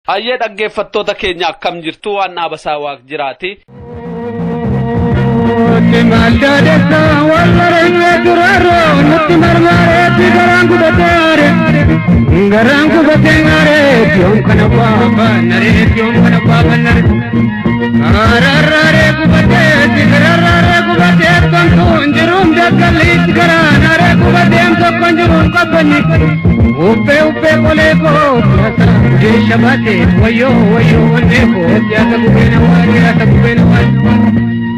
Hayyee, dhaggeeffattoota keenya, akkam jirtu? Waan dhaabasaa Waaq jiraati. Maaldaadessa warra duraaroo nutti marmaareetti garaan gubateere, garaan gubateere, yoom kana baafannare, yoom kana baafannare, kararraaree gubateetti, kararraaree gubatee, tontuun jiruun daggalliitti, garaanaaree gubateen tokkoon jiruun qabbanni uffee uffee qolee koo siyaasa geesha baate, wayyoo wayyoo onnee koo siyaasa gubeena waa, siyaasa gubeena waa.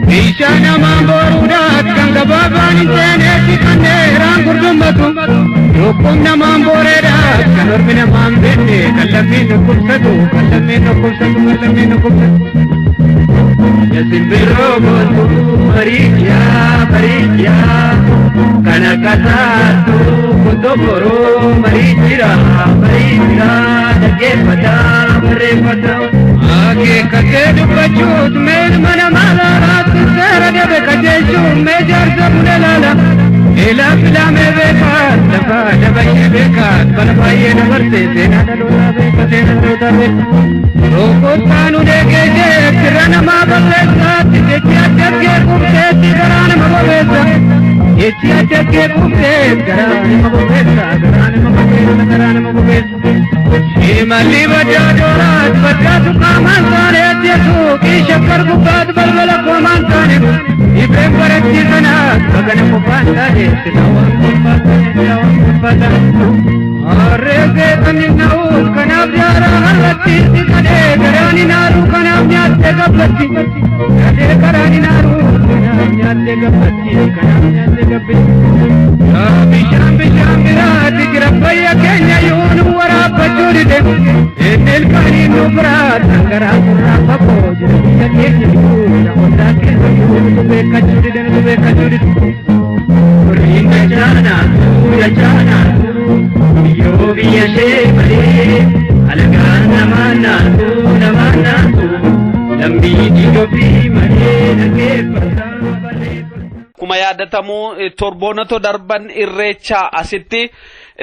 Bishaan namaan boruudhaat kan gabaabaan hin seeneetti kan dheeraan gurdummatu. Lukkuun namaan booreedhaat kan ormi namaan beekne, kan lammiin dhukkubsatu, kan lammiin dhukkubsatu, kan lammiin dhukkubsatu. Simbirroo gootu mariikiyaa mariikiyaa kan akka saattu kuntoboroo mariijira mariijira dhaggeeffataa barreeffataa. Akeekkatee dubbachuut meelma namaa laalaatti seera dabe qajeelchuun mee jaarsa buna laala. Ilaa filaamee beekaat lafa dabashee beekaat bara baay'ee dabarte, seenaa dhalootaa beeka, seenaa dhalootaa beeka. Rukuttaan ulee geejjee sirra namaa balleessaatti, jechi addaggee qubteetti garaa nama bobeessa. Jechi addaggee qubteet garaa nama bobeessa, garaa nama bobeessa, garaa nama bobeessa. Imalli baddaa dooraat baddaatu qaamaan taaneet suuqii Shakkar gubbaat balbala koomaan taane, dhibeen barachiisanaat bagana qofaan taane, silaa waan qofaa taane, silaa waan qofaa taane. Harree seexanni na'uus kanaaf jaaraa harratti kadhee garaan hin aaru, kanaaf nyaattee gabbatti. Kadhee garaan hin aaru, kanaaf nyaattee gabbatti, kanaaf nyaattee gabbatti. Bishaan bishaan biraati jira fayya keenya yoo nu waraabbachuu dide. Inni ilkaanii nu biraat dhangaraan gurraa fagoo jira biyya keenya yoo namoota keenya yoo nutu beekachuu dide, nutu beekachuu dide. Horiin dachaanaatu dachaanaatu biyyoo biyya ishee malee, alagaan namaa naatu namaa naatu lammii Itoophiyaa malee, dhaggeeffataa barreeffata. Akkuma yaadatamu, torboonota darban Irreechaa asitti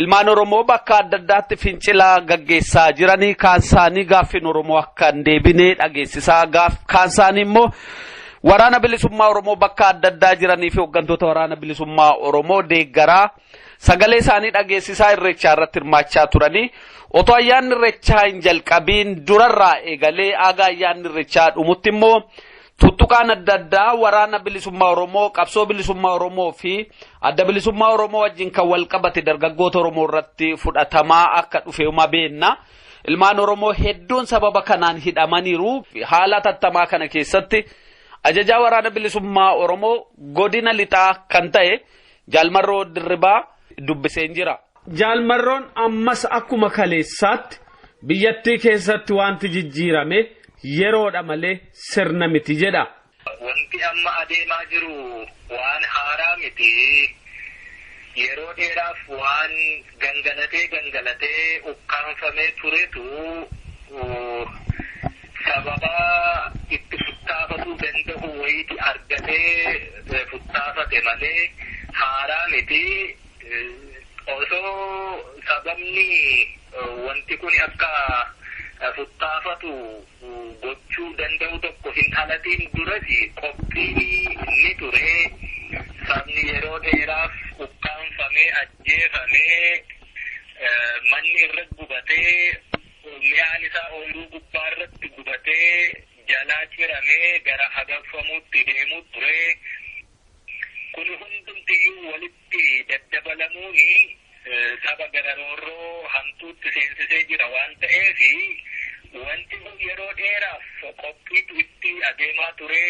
ilmaan Oromoo bakka adda addaatti fincila gaggeessaa jiranii, kaan isaanii gaaffiin Oromoo akka hin deebine dhageessisaa, kaan isaanii immoo Waraana Bilisummaa Oromoo bakka adda addaa jiranii fi hooggantoota Waraana Bilisummaa Oromoo deeggaraa sagalee isaanii dhageessisaa Irreechaa irratti hirmaachaa turanii, otoo ayyaanni Irreechaa hin jalqabiin durarraa eegalee aga ayyaanni Irreechaa dhumutti immoo tuttuqaan adda addaa Waraana Bilisummaa Oromoo, qabsoo bilisummaa Oromoo fi Adda Bilisummaa Oromoo wajjin kan wal qabate dargaggoota Oromoo irratti fudhatamaa akka dhufe uma beenna. Ilmaan Oromoo hedduun sababa kanaan hidhamaniiru. Haala tattamaa kana keessatti ajajaa Waraana Bilisummaa Oromoo godina lixaa kan ta'e Jaalmarroo Dirribaa dubbiseen jira. Jaalmarroon, ammas akkuma kaleessaatti biyyattii keessatti wanti jijjiirame yeroodha malee sirna miti jedha. Wanti amma adeemaa jiru waan haaraa miti. Yeroo dheeraaf waan gangalatee gangalatee ukkaanfamee turetu sababa itti futtaafatuu danda'u wayiiti argatee futtaafate malee haaraa miti. Osoo sababni wanti kun akka futtaafatu gochuu danda'u tokko hin dhalatiin duras qophiin ni ture. Sabni yeroo dheeraaf ukkaanfamee, ajjeefamee, manni irra gubatee, mi'aan isaa ooyiruu gubbaa irratti gubatee jalaa ciramee gara hagaffamuutti deemu ture. Kun hundumtiyyuu walitti daddabalamuun saba gara roorroo hamtuutti seensisee jira waan ta'eef, wanti kun yeroo dheeraaf qophiitu itti adeemaa ture.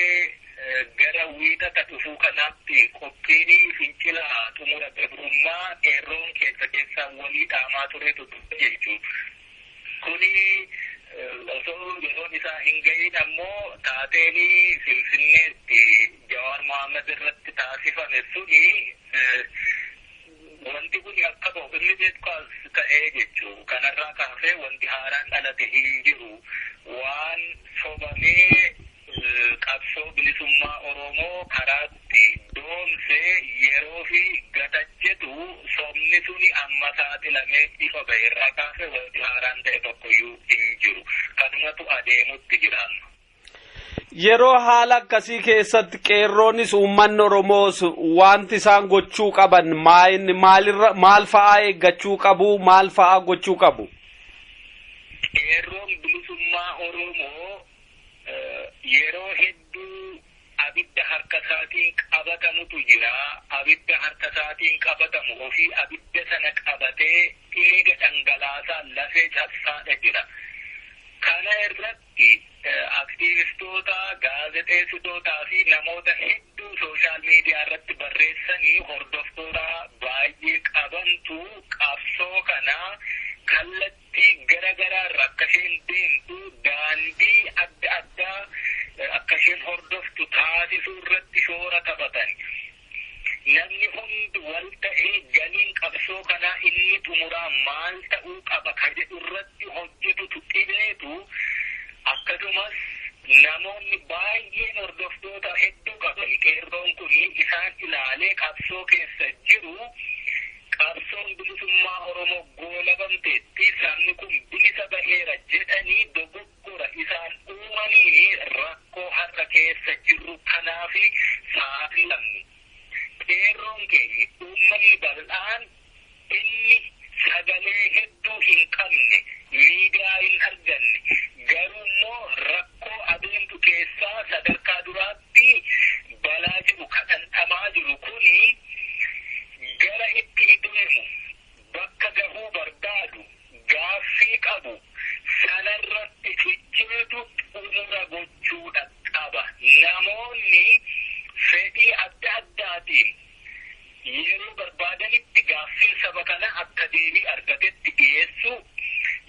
Gara Wiixata dhufuu kanaatti qophiin fincila xumura gabrummaa qeerroon keessa keessaa walii dhaamaa turetu jechuudha. Kuni osoo yeroon isaa hin ga'iin ammoo taateen Finfinneetti Jawaar Mohaammed irratti taasifame suni wanti kun akka ba'u immediate cause ta'ee jechuu. Kanarraa kaasee wanti haaraan dhalate hin jiru. Waan sobamee qabsoo bilisummaa Oromoo karaatti doomsee yeroo fi gatachetu sobni suni amma saaxilamee ifa ba'e irraa kaasee wanti haaraan ta'e tokkoyyuu hin jiru. Kanatu adeemutti jira. Yeroo haala akkasii keessatti qeerroonis uummanni Oromoos wanti isaan gochuu qaban maalirra, maal fa'aa eeggachuu qabu, maal fa'aa gochuu qabu? Qeerroon bilisummaa Oromoo yeroo hedduu abidda harka isaatiin qabatamutu jira. Abidda harka isaatiin qabatamu ofii abidda sana qabatee dhiiga dhangalaasaa lafee cabsaadha jira. Kana irratti aktiivistoota, gaazexeessitootaa fi namoota hedduu sooshaal miidiyaa irratti barreessanii hordoftoota baay'ee qabantu qabsoo kana kallattii gara garaarra akka isheen deemtu, daandii adda addaa akka isheen hordoftu taasisuu irratti shoora taphatan. Namni hundi wal ta'ee galiin qabsoo kanaa inni xumuraa maal ta'uu qaba ka jedhu irratti hojjetutu dhibeetu, akkasumas namoonni baay'een hordoftoota hedduu qaban qeerroon kun isaan ilaalee qabsoo keessa jiru, qabsoon bilisummaa Oromoo goolabamteetti, sabni kun bilisa baheera jedhanii dogoggora isaan uumanii rakkoo har'a keessa jirru kanaafi saaxilamni. Qeerroon keenya, uummanni bal'aan inni sagalee hedduu hin qabne, miidiyaa hin arganne, garuu immoo rakkoo adeemtu keessaa sadarkaa duraatti balaa jiru kadhandhamaa jiru kuni gara itti deemu, bakka gahuu barbaadu, gaaffii qabu sanarratti cicheetu xumura gochuudha qaba. Namoonni fedhii adda addaatiin yeroo barbaadanitti gaaffiin saba kana akka deebii argatetti dhiyeessuu,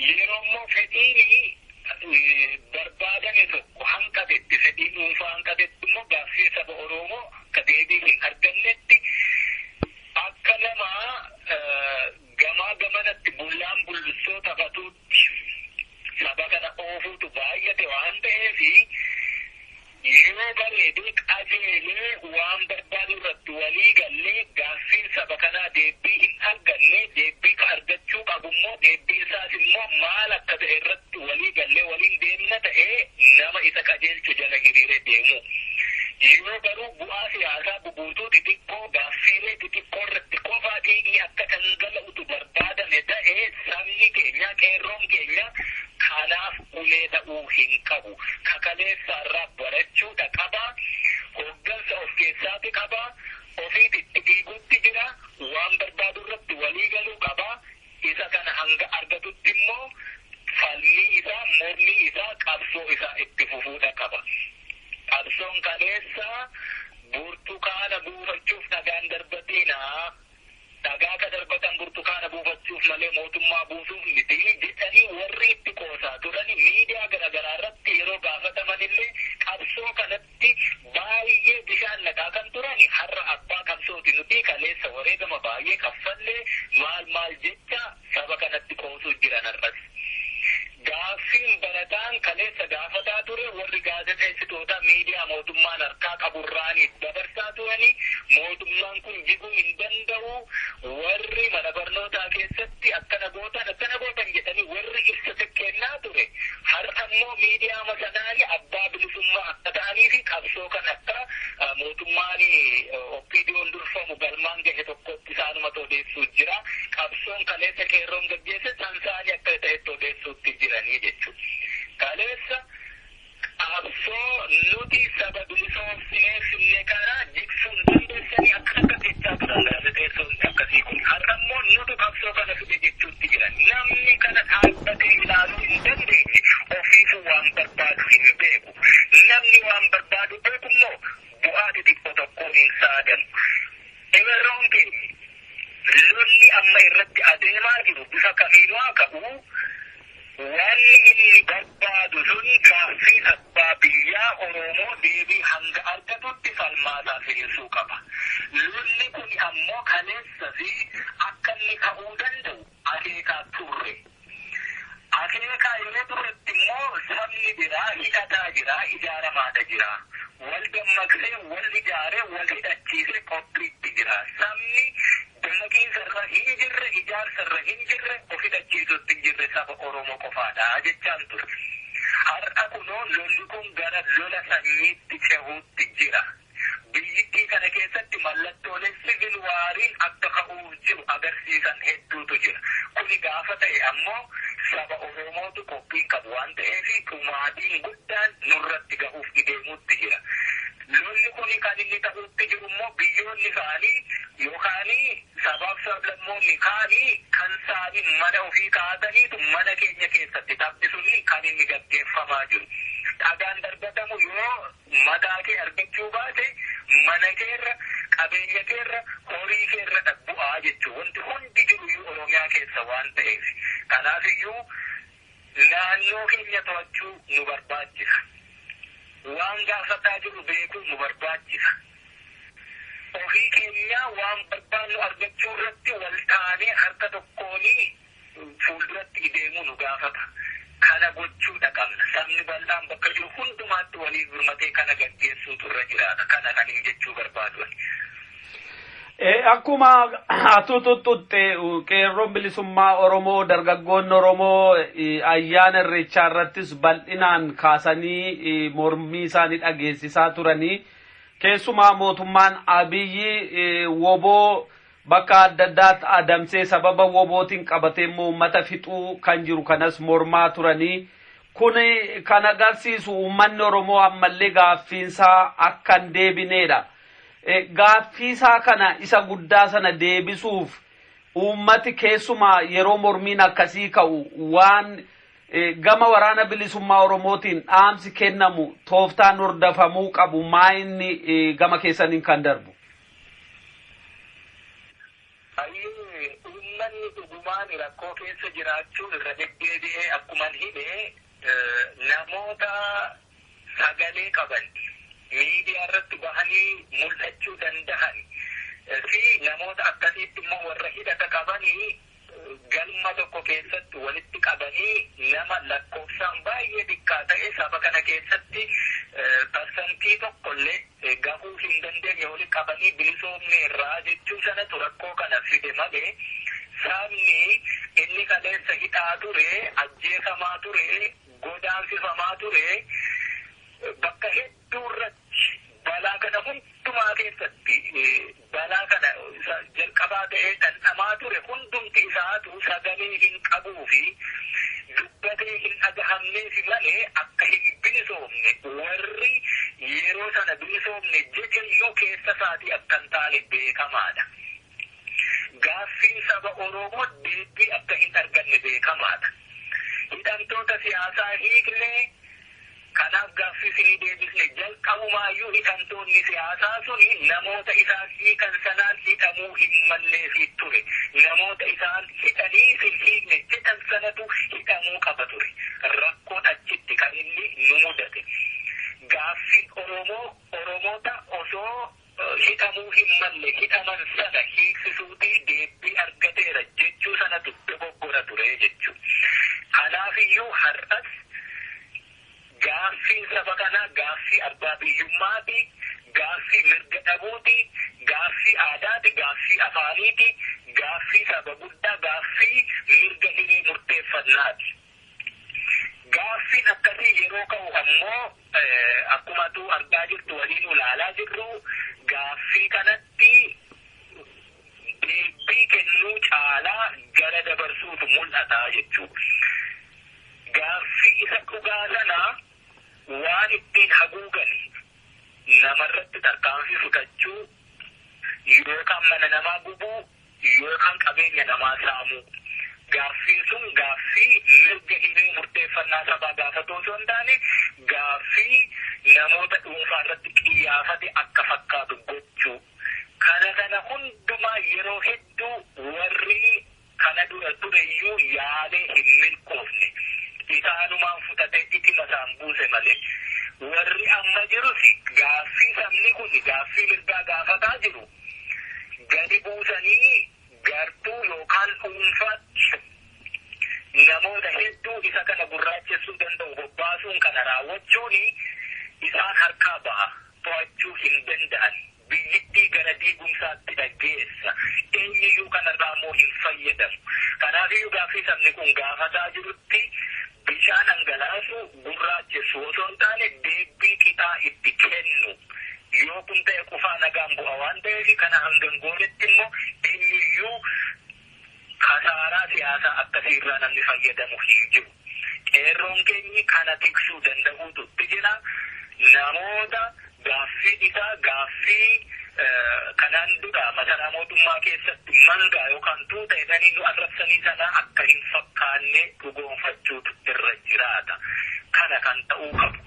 yeroo immoo fedhiin barbaadame tokko hanqatetti, fedhiin dhuunfaa hanqatetti immoo gaaffii saba Oromoo akka deebii hin argannetti akka nama gamaa gamanatti bullaan bullussoo taphatuutti saba kana oofuutu baay'ate waan ta'eefi, yoo bareedee qajeelee waan barbaadu irratti walii gallee gaaffiin saba kanaa deebii hin arganne, deebii ka argachuu qabu immoo deebiin isaas immoo maal akka ta'e irratti walii gallee waliin deemna ta'ee nama isa qajeelchu jala hiriiree deemu. Yeroo garuu bu'aa siyaasaa bubuutuu xixiqqoo, gaaffiilee xixiqqoo irratti qofaa dhiigni akka dhangala'utu barbaadame ta'ee, sabni keenya, qeerroon keenya kanaaf ulee ta'uu hin qabu. Kakaleessaarraa barachuudha qaba. Hooggansa of keessaati qaba. Ofiit itti dhiigutti jira. Waan barbaadu irratti walii galuu qaba. Isa kana hanga argatutti immoo falmii isaa, mormii isaa, qabsoo isaa itti fufuudha qaba. Qabsoon kaleessa burtukaana buufachuuf dhagaan darbatinaa. Dhagaa ka darbatan burtukaana buufachuuf malee mootummaa buusuuf miti jedhanii warri itti qoosaa turani miidiyaa garaagaraa irratti yeroo gaafataman illee qabsoo kanatti baay'ee bishaan naqaa kan turani har'a abbaa qabsooti, nuti kaleessa wareegama baay'ee kaffallee maal maal jecha saba kanatti qoosuu jiran har'as. Gaaffiin barataan kaleessa gaafataa ture warri gaazexeessitoota miidiyaa mootummaan harkaa qaburraanii dabarsaa turani, mootummaan kun jiguu hin danda'u, warri mana barnootaa keessatti akkana gootan akkana gootan jedhanii warri ibsa kennaa ture har'a immoo miidiyaa sanaani abbaa bilisummaa akka ta'anii fi qabsoo kan akka mootummaan OPDO'n durfamu galmaan gahe tokkotti isaanuma odeessuu jira. Qabsoon kaleessa qeerroon gaggeesse sansaanii akka ta'etti odeessuutti jiranii jechuudha. Kaleessa qabsoo nuti saba bilisoomsinee finne kana jigsuun dandeessanii akka akka jechaa turan gaazexeessoonni akkasii kun, har'a immoo nutu qabsoo kana fide jechuutti jiran. Namni kana dhaabbatee ilaaluu hin dandeenye ofiifu waan barbaadu hin beeku. Namni waan barbaadu beeku immoo bu'aa xixiqqoo tokko hin saadamu. Qeerroon keenya lolli amma irratti adeemaa jiru bifa kamiinuu haa ka'u, wanni inni barbaadu sun gaaffii abbaa biyyaa Oromoo deebii hanga argatutti falmaasaa firiirsuu qaba. Lolli kun ammoo kaleessa fi akka inni ka'uu danda'u akeekaa turre. Akeekaa yeroo turretti immoo sabni biraa hidhataa jira, ijaaramaadha jira. Wal dammaqsee, wal ijaaree, wal hidhachiisee qophiitti jira. Sabni dammaqiinsa irra hin jirre, ijaarsa irra hin jirre, of hidhachiisutti hin jirre saba Oromoo qofaadha jechaan ture. Har'a Kunoo lolli kun gara lola sanyiitti cehuutti jira. Biyyittii kana keessatti mallattooleen civil waariin akka ka'uuf jiru agarsiisan hedduutu jira. Kuni gaafa ta'e ammoo saba Oromootu qophiin qabu waan ta'eef dhumaatiin guddaan nurratti gahuuf ideemuutti jira. Lolli kuni kan inni ta'uutti jiru immoo biyyoonni isaanii yookaan sabaaf sablammoonni kaanii kan isaanii mana ofii kaa'ataniitu mana keenya keessatti taphni kan inni gaggeeffamaa jiru. Dhagaan darbatamu yoo mataa kee argachuu baate mana keerra, qabeenya keerra, horii keerra bu'aa jechuudha. Wanti hundi jiru iyyuu Oromiyaa keessa waan ta'eef. Kanaaf iyyuu naannoo keenya to'achuu nu barbaachisa. Waan gaafataa jiru beekuu nu barbaachisa. Ofii keenyaa waan barbaannu argachuu irratti wal taanee harka tokkoonii fuulduratti ideemuu nu gaafata. Kana gochuudha qabna. Sabni bal'aan bakka jiru hundumaatti waliif birmatee kana gaggeessuutu irra jiraata. Kana kan hin jechuu barbaadu. Akkuma atu tuttutte, qeerroon bilisummaa Oromoo, dargaggoonni Oromoo ayyaana irreechaa irrattis bal'inaan kaasanii mormii isaanii dhageessisaa turanii, keessumaa mootummaan Abiyyi WBO bakka adda addaatti adamsee sababa WBOtiin qabatee immoo uummata fixuu kan jiru kanas mormaa turanii. Kun kan agarsiisu uummanni Oromoo ammallee gaaffiinsaa akka hin deebineedha. Gaaffiisaa kana isa guddaa sana deebisuuf uummati keessumaa yeroo mormiin akkasii ka'u waan gama Waraana Bilisummaa Oromootiin dhaamsi kennamu, tooftaan hordofamuu qabu maa inni gama keessaniin kan darbu? Uummanni dhugumaan rakkoo keessa jiraachuu irra deddeebi'ee akkuma hime, namoota sagalee qaban, miidiyaa irratti bahanii mul'achuu danda'an fi namoota akkasiitti immoo warra hidhata qabanii galma tokko keessatti walitti qabanii nama lakkoofsaan baay'ee xiqqaa ta'e, saba kana keessatti 1% illee gahuu hin dandeenye walitti qabanii bilisoomne irraa jechuu sanatu rakkoo kana fide malee, sabni inni kaleessa hidhaa ture, ajjeefamaa ture, godaansifamaa ture, bakka hedduu irratti balaa kana hundumaa keessatti balaa kana jalqabaa ta'ee dhandhamaa ture, hundumti isaatu sagalee hin qabuu fi dubbatee hin dhagahamneef malee akka hin bilisoomne warri yeroo sana bilisoomne jedheyyuu keessa isaatii akka hin taane beekamaadha. Gaaffiin saba Oromoo deebii akka hin arganne beekamaadha. Hidhamtoota siyaasaa hiiknee, kanaaf gaaffii isinii deebisne. Jalqabumaayyuu hidhamtoonni siyaasaa suni namoota isaan hiikan sanaan hidhamuu hin malleefii ture. Namoota isaan hidhanii isin hiikne jedhan sanatu hidhamuu qaba ture. Rakkoon achitti kan inni nu mudate. Gaaffiin Oromoo Oromoota osoo hidhamuu hin malle hidhaman sana hiiksisuutii deebii argateera jechuu sanatu dogoggora ture jechuudha. Kanaafiyyuu har'as gaaffiin saba kanaa gaaffii abbaa biyyummaati, gaaffii mirga dhabuuti, gaaffii aadaati, gaaffii afaaniiti, gaaffii saba guddaa, gaaffii mirga hiree murteeffannaati. Gaaffiin akkasii yeroo ka'u ammoo akkuma tu argaa jirtu, waliin ilaalaa jirru, gaaffii kanatti deebii kennuu caalaa gara dabarsuutu mul'ata jechuudha. Gaaffii isa dhugaa sana waan ittiin haguugan namarratti tarkaanfii fudhachuu yookaan mana namaa gubuu yookaan qabeenya namaa saamuu. Gaaffiin sun gaaffii mirga hiree murteeffannaa sabaa gaafatu osoo hin taane, gaaffii namoota dhuunfaa irratti qiyyaafate akka fakkaatu gochuu. Kana hundumaa yeroo hedduu warri kana dura tureyyuu yaalee hin milkoofne. Isaanumaan fudhatee itima isaan buuse malee. Warri amma jirus gaaffii sabni kun gaaffii mirgaa gaafataa jiru gadi buusanii gartuu yookaan dhuunfaatti namoota hedduu isa kana gurraachessuu danda'u bobbaasuun kana raawwachuun isaan harkaa ba'a, to'achuu hin danda'an. Biyyittii gara diigumsaatti dhaggeessa. Eenyuyyuu kanarraa immoo hin fayyadamu. Kanaafiyyuu gaaffii sabni kun gaafataa jirutti Bishaan dhangalaasu gurraachessu osoo hin taane deebii qixaa itti kennu. Yoo kun ta'e qofaa nagaan bu'a waan ta'eef, kana hangan goonetti immoo eenyuyyuu kasaaraa siyaasaa akkasiirraa namni fayyadamu hin jiru. Qeerroon keenyi kana tiksuu danda'uutu itti jira. Namoota gaaffii isaa gaaffii kanaan dura masaraa mootummaa keessatti mangaa yookaan tuuta jedhanii nu arrabsanii sana akka hin fakkaanne dhugoonfachuutu irra jiraata. Kana kan ta'uu qabu.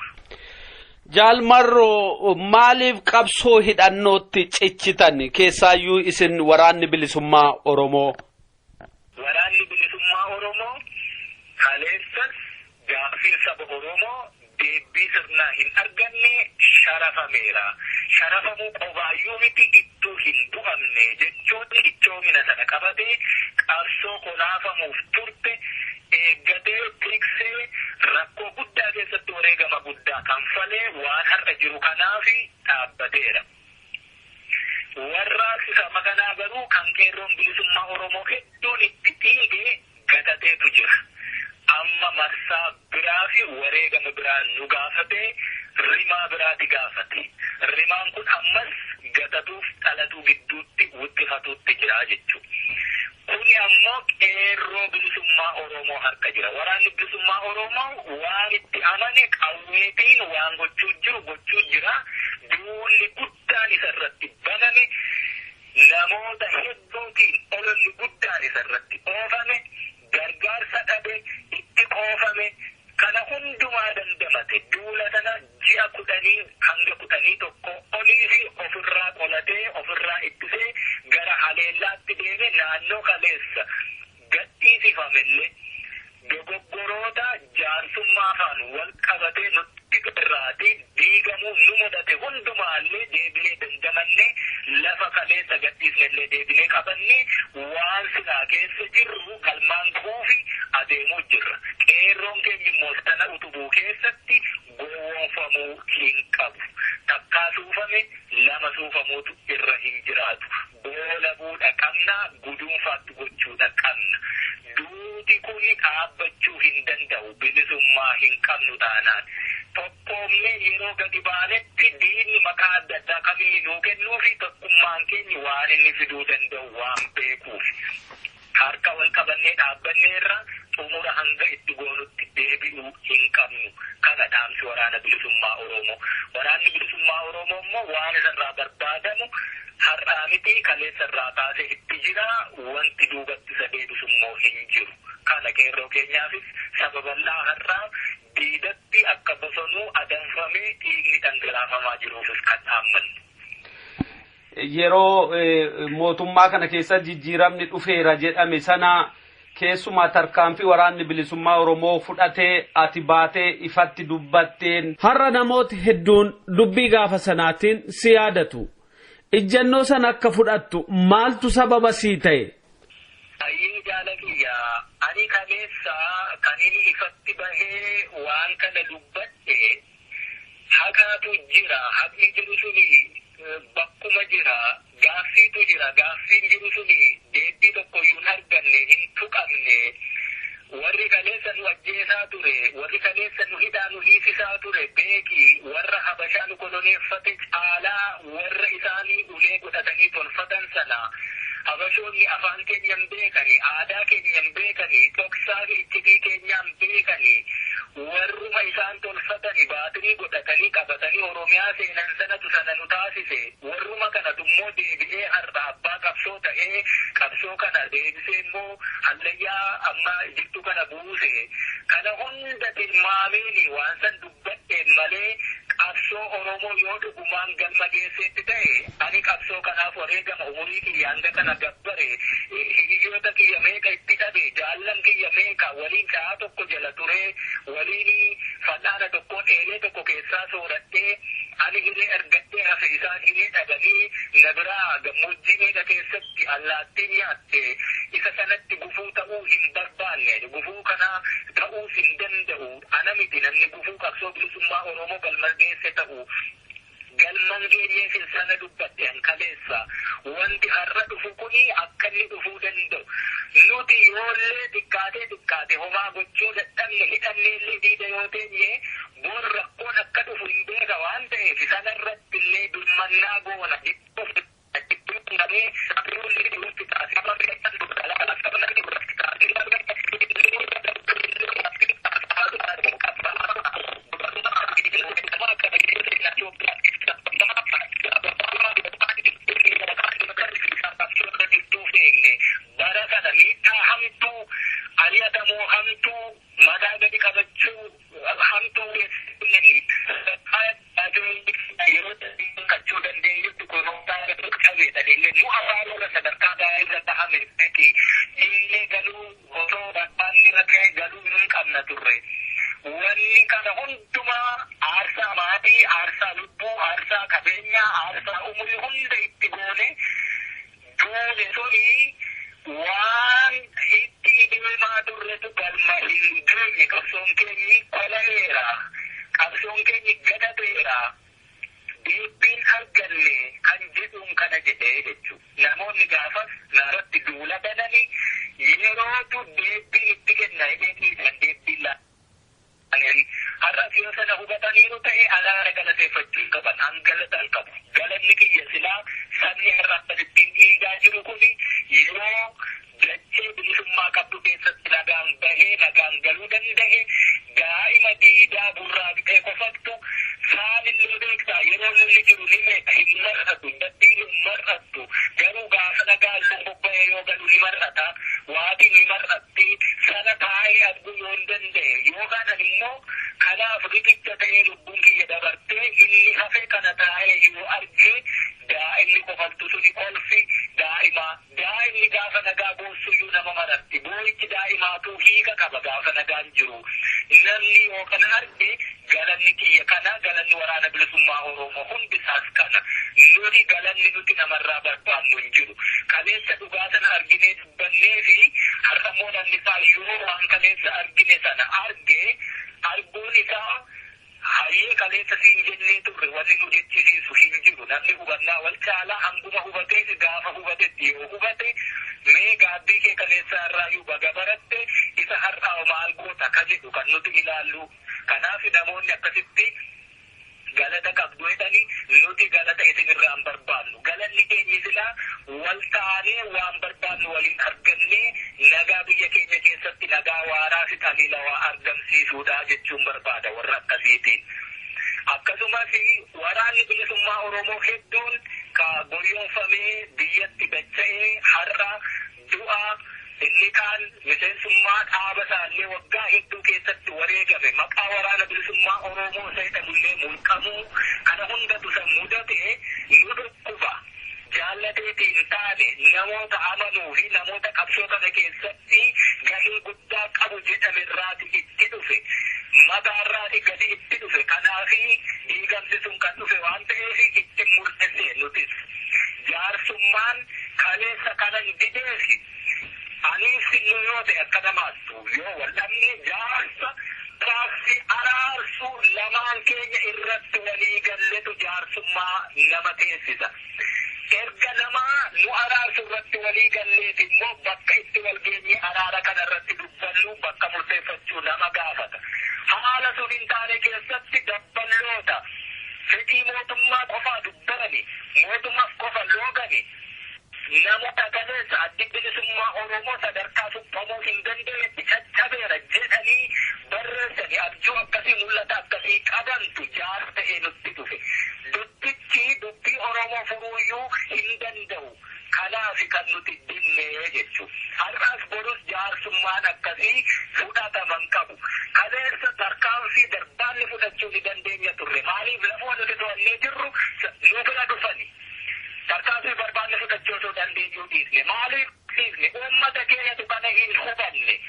Jaalmarroo, maaliif qabsoo hidhannootti ciccitan, keessaayyuu isin Waraanni Bilisummaa Oromoo? Waraanni Bilisummaa Oromoo kaleessas gaaffiin saba Oromoo deebii sirnaa hin arganne sharafameera. Sharafamuu qofaayyuu miti, ittuu hin bu'amne jechuun ichoomina sana qabatee qabsoo kolaafamuuf turte eeggatee tiksee rakkoo guddaa keessatti wareegama guddaa kanfalee waan har'a jiru kanaaf dhaabbateera. Warraaqsi saba kanaa garuu kan Qeerroon Bilisummaa Oromoo hedduun itti dhiige gatateetu jira. Amma marsaa biraa fi wareegama biraa nu gaafatee rimaa biraati gaafate. Rimaan kun ammas gatatuuf dhalatuu gidduutti wixxifatuutti jira jechuudha. Kuni ammoo Qeerroo Bilisummaa Oromoo harka jira. Waraanni Bilisummaa Oromoo waan itti amane qawweetiin waan gochuu jiru gochuu jira. Duulli guddaan isarratti baname, namoota hedduutiin ololli guddaan isarratti oofame, gargaarsa dhabe, itti qoofame, kana hundumaa dandamate. Duula sana ji'a 10 hanga 11 olii fi ofirraa qolatee ofirraa ittisee gara haleellaatti deeme. Naannoo kaleessa gadhiisifamellee dogoggoroota jaarsummaa faan wal qabatee nutti irraati diigamuu nu mudate hundumaallee deebinee dandamannee lafa kaleessa gadhiisnellee deebinee qabannee waan silaa keessa jirru galmaan gahuufi adeemuu jirra. Qeerroon keenya immoo sana utubuu keessatti gowwoomfamuu hin qabu. Takkaa suufame lama suufamuutu irra hin jiraatu. Goolabuudha qabna, guduunfaatti gochuudha qabna. Duuti kun dhaabbachuu hin danda'u bilisummaa hin qabnu taanaan. Tokkoomne yeroo gadi baanetti diinni maqaa adda addaa kaminni nuu kennuu fi tokkummaan keenya waan inni fiduu danda'u waan beekuuf. Harka wal qabannee dhaabbanneerra, xumura hanga itti goonutti deebi'uu hin qabnu. Kana dhaamsi Waraana Bilisummaa Oromoo. Waraanni Bilisummaa Oromoo immoo waan isarraa barbaadamu har'aa miti, kaleessa irraa kaasee itti jira. Wanti duubatti isa deebisu immoo hin jiru. Kana qeerroo keenyaafis saba bal'aa har'aa diidatti akka bosonuu adamfamee dhiigni dhangalaafamaa jiruufis kan dhaammannu. Yeroo mootummaa kana keessa jijjiiramni dhufeera jedhame sana, keessumaa tarkaanfii Waraanni Bilisummaa Oromoo fudhatee ati baatee ifatti dubbatteen, har'a namooti hedduun dubbii gaafa sanaatiin si yaadatu. Ijjannoo sana akka fudhattu maaltu sababa sii ta'e? Ayyee, jaalakiyya, ani kaleessa kan inni ifatti bahee waan kana dubbadhe haqaatu jira. Haqni jiru suni bakkuma jira. Gaaffiitu jira. Gaaffiin jiru suni deebii tokkoyyuu hin arganne, hin tuqamne. Warri kaleessa nu ajjeesaa ture, warri kaleessa nu hidhaa nu hiisisaa ture, beeki, warra Habashaa nu koloneeffate caalaa warra isaanii ulee godhatanii tolfatan sana. Habashoonni afaan keenya hin beekani, aadaa keenya hin beekani, dhoksaa fi iccitii keenya hin beekani. Warruma isaan tolfatani baatirii godhatanii qabatanii Oromiyaa seenan sanatu sana nu taasise. Warruma kanatu immoo deebi'ee har'a abbaa qabsoo ta'ee qabsoo kana deebisee immoo hallayyaa amma jirtu kana buuse. Kana hunda tilmaameeni waan san dubbadheen malee, qabsoo Oromoo yoo dhugumaan galma geesseetti ta'e, ani qabsoo kanaaf wareegama umurii kiyya hanga kana gabbare, hiriyoota kiyya meeqa itti dhabe, jaallan kiyya meeqa waliin sa'a tokko jala ture, waliin fal'aana tokkoon eelee tokko keessaa sooradhee ani hiree argadhee hafe, isaan hiree dhabanii na biraa gammoojjii meeqa keessatti allaattiin nyaatte, isa sanatti gufuu ta'uu hin barbaanne. Gufuu kana ta'uus hin danda'u. Ana miti namni gufuu qabsoo bilisummaa Oromoo galma geesse ta'u. Galman geenyeef sana dubbadhe kaleessa. Wanti har'a dhufu kuni akka inni dhufuu danda'u. Nuti yoollee xiqqaatee xiqqaate homaa gochuu dadhabne hidhannee illee diida yoo teenye bor rakkoon akka dhufu hin beeka waan ta'eef sanarratti illee birmannaa goona. Bara kana miidhaa hamtuu ari'atamoo hamtuu mataa gadi qabachuu hamtuu yeroo kachuu dandeenyutti kunuunsaa qabeedha. Nu afaanota sadarkaa gaarii ta'ame miti. Illee galuu osoo barbaanni irra ta'e galuu hin qabna turre. Wanni kana hundumaa aarsaa maatii, aarsaa lubbuu, aarsaa qabeenyaa, aarsaa umurii hunda itti goone duune suni waan itti deemaa turretu galma hin geenye. Qabsoon keenyi kola'eera. Qabsoon keenyi gadateera. Deebiin arganne kan jedhuun kana jedhee jechuudha. Namoonni gaafas narratti duula bananii yerootu deebiin itti kenna jedhee dhiisan deebiin laatanii. Har'as yoo sana hubataniiru ta'e alaara galateeffachuu hin qaban. An galata hin qabu. Galanni kiyya silaa sabni har'a akkasittiin dhiigaa jiru kuni yeroo dachee bilisummaa qabdu keessatti nagaan bahee nagaan galuu danda'e daa'ima diidaa burraaqxee kofattu saanillee beektaa yeroo lolli jiru ni meeqa hin mar'atu daddiin hin mar'attu garuu gaafa nagaan bobba'ee yoo galu ni mar'ata waatiin ni mar'atti sana taa'ee arguu yoo hin danda'e yookaan ani immoo kanaaf riqicha ta'ee lubbuun kiyya dabartee inni hafe kana taa'ee yoo argee daa'imni kofaltu suni kolfi daa'imaa daa'imni gaafa nagaa boossuyyuu nama maratti boo'ichi daa'imaatu hiika qaba gaafa nagaan jiru namni yoo kana arge galanni kiyya kana galanni waraana bilisummaa Oromoo hundisaas kana nuti galanni nuti namarraa barbaannu hin jiru kaleessa dhugaa sana arginee dubbannee fi har'a immoo namni isaa yoo waan kaleessa argine sana arge arguun isaa hayyee kaleessa siin jennee turre wanni nu jechisiisu hin jiru. Namni hubannaa wal caalaa hanguma hubatee gaafa hubatetti yoo hubate mee gaabbii kee kaleessa irraayyuu baga baratte isa har'aa maal goota ka jedhu kan nuti ilaallu. Kanaaf namoonni akkasitti galata qabdu jedhani nuti galata isin irraa hin barbaannu. Galanni keenya silaa wal taanee waan barbaannu waliin argannee nagaa biyya keenya keessatti nagaa waaraa fi taliilawaa argamsiisuudha jechuun barbaada warra akkasiitiin. Akkasumas waraanni bilisummaa Oromoo hedduun ka goyoonfamee biyyatti dacha'ee har'a du'a inni kaan miseensummaa dhaaba isaallee waggaa hedduu keessatti wareegame maqaa waraana bilisummaa Oromoo isa jedhamullee mulqamuu kana hundatu isa mudate nu dhukkuba. Jaallateetiin taane namoota amanuu fi namoota qabsoo kana keessatti gahee guddaa qabu jedhame irraati itti dhufe. Mataarraati gadi itti dhufe. Kanaafi diigamsi sun kan dhufe waan ta'eef itti murteessee nutis. Jaarsummaan kaleessa kanan dideefi anis illee yoo ta'e akka namaattu yoo wal dhabne jaarsa raabsi araarsu lamaan keenya irratti walii galletu jaarsummaa nama teessisa. Erga namaa nu araarsu irratti walii galleeti immoo bakka itti wal geenye araara kana irratti dubbannu bakka murteeffachuu nama gaafata. Haala sun hin taane keessatti dabballoota fedhii mootummaa qofaa dubbatani mootummaaf qofa loogani namoota kaleessa addi bilisummaa Oromoo sadarkaa suphamuu hin dandeenyetti caccabeera jedhanii barreessanii abjuu akkasii mul'ata akkasii qabantu jaarsa ta'ee nutti dhufe. Dubbichi dubbii Oromoo furuuyyuu hin danda'u. Kanaaf kan nuti dinnee jechuudha. Har'as borus jaarsummaan akkasii fudhataman qabu. Kaleessa tarkaanfii darbaanni fudhachuu ni dandeenya turre. Maaliif lafoo nuti to'annee jirru nu bira dhufani. Tarkaanfii barbaanne fudhachuu osoo dandeenyuu dhiisne. Maaliif dhiisne? Uummata keenyatu kana hin hubanne.